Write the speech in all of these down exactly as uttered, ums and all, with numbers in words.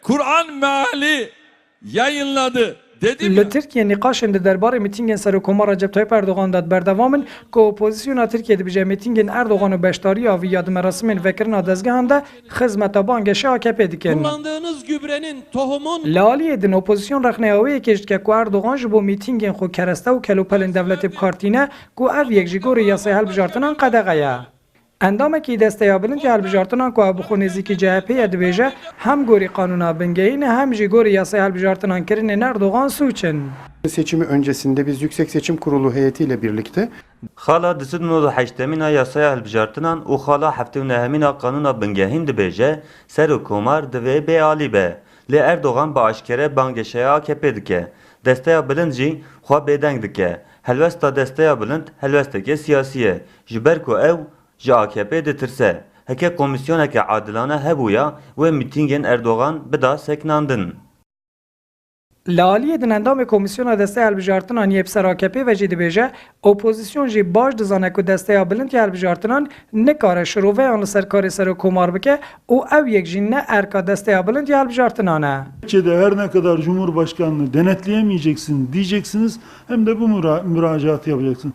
Kur'an meali yayınladı. Dedim ya. Li Tirkiye nîqaşên di derbarê mîtîngên Serokkomar Recep Tayyip Erdogan de berdewam in ku opozisyona Tirkiye dibêje mîtîngên Erdogan û beşdariya wî ya di merasimên vekirina dezgehan de xizmeta bangeşê A K P dikin. Kullandığınız gübrenin, tohumun Li aliyê din opozisyon rexneya wê yekê jî dike ku Erdogan ji bo mîtîngên xwe kereste û kelopelên devletê bi kar tîne ku ev yek ji gorî yasayê hilbijartinan qedexe ye. Endamekî Desteya Bilind ya Hilbijartinan ku ew bi xwe nêzîkî C H P ye dibêje, hem gorî qanûna bingehîn e hem jî gorî yasaya hilbijartinan kirinên Erdogan sûc in. Seçimi öncesinde biz Yüksek Seçim Kurulu heyetiyle birlikte Xala di sed û nod û heştemîn a yasaya hilbijartinan û xala heftê û nehemîn a qanûna bingehîn dibêje, Serokkomar divê bê alî be. Lê Erdogan bi aşkere bangeşeya A K P dike. Desteya Bilind jî xwe bêdeng dike. Helwesta Desteya Bilind helwesteke siyasî ye. Ji ber ku ew ji A K P ditirse. Heke komîsyoneke adilane hebûya, wê mîtîngên Erdogan bida sekinandin. Li aliyê din endamê Komîsyona Desteya Hilbijartinan yê bi ser A K P ve jî dibêje, opozîsyon jî baş dizane ku Desteya Bilind ya Hilbijartinan nikare şiroveyan li ser karê Serokkomar bike û ew yek jî ne erka Desteya Bilind ya Hilbijartinan e. Türkiye'de her ne kadar Cumhurbaşkanlığı denetleyemeyeceksin diyeceksiniz hem de bu müra- müracaatı yapacaksınız.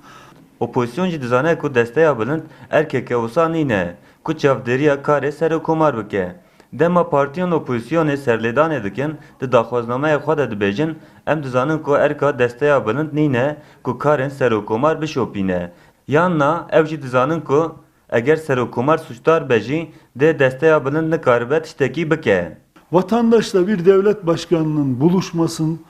Opozîsyon jî dizane ku Desteya Bilind erkeke wisa nîne ku çavdêriya karê Serokkomar bike. Dema partiyên opozîsyonê serlêdanê dikin, di daxwaznameyê xwe de dibêjin, em dizanin ku erka Desteya Bilind nîne ku karên Serokkomar bişopîne. Yan na ew jî dizanin ku eger Serokkomar sûcdar be jî dê Desteya Bilind nikaribe tiştekî bike. Vatandaşla bir devlet başkanının buluşmasın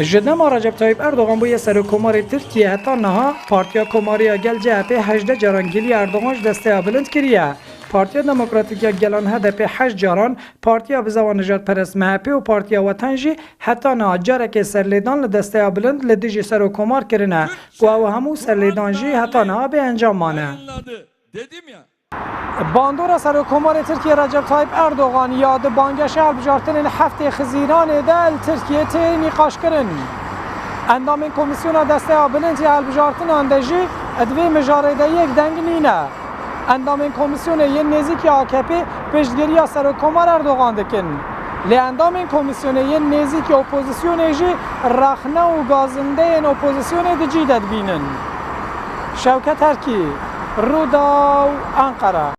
Ji dema Recep Tayyip Erdogan bûye Serokkomarê Tirkiye heta niha, Partiya Komariya Gel C H P hejdeh caran gilî Erdogan ji Desteya Bilind kiriye. Partiya Demokratîk ya Gelan H D P heşt caran, Partiya Bizawa Nijadperest M H P û Partiya Weten jî heta niha carekê serlêdan li Desteya Bilind li dijî Serokkomar kirine, ku ew hemû serlêdan jî heta niha bêencam mane. Yayınladı. Dedim ya. Bandora Serokkomarê Tirkiye Recep Tayyip Erdogan ya di bangeşa hilbijartinên heftê Xizîranê de li Tirkiye tê nîqaşkirin. Endamên Komîsyona Desteya Bilind ya Hilbijartinan de jî di vê mijarê de yek deng nîne. Endamên Komîsyonê yên nêzîk ya A K P piştgiriya Serokkomar Erdogan dikin. Lê endamên Komîsyonê yên nêzîk ya Opozîsyonê jî rexne û gazindeyên Opozîsyonê di cî de dibînin. Şewket Erkî, Rûdaw, Enqere.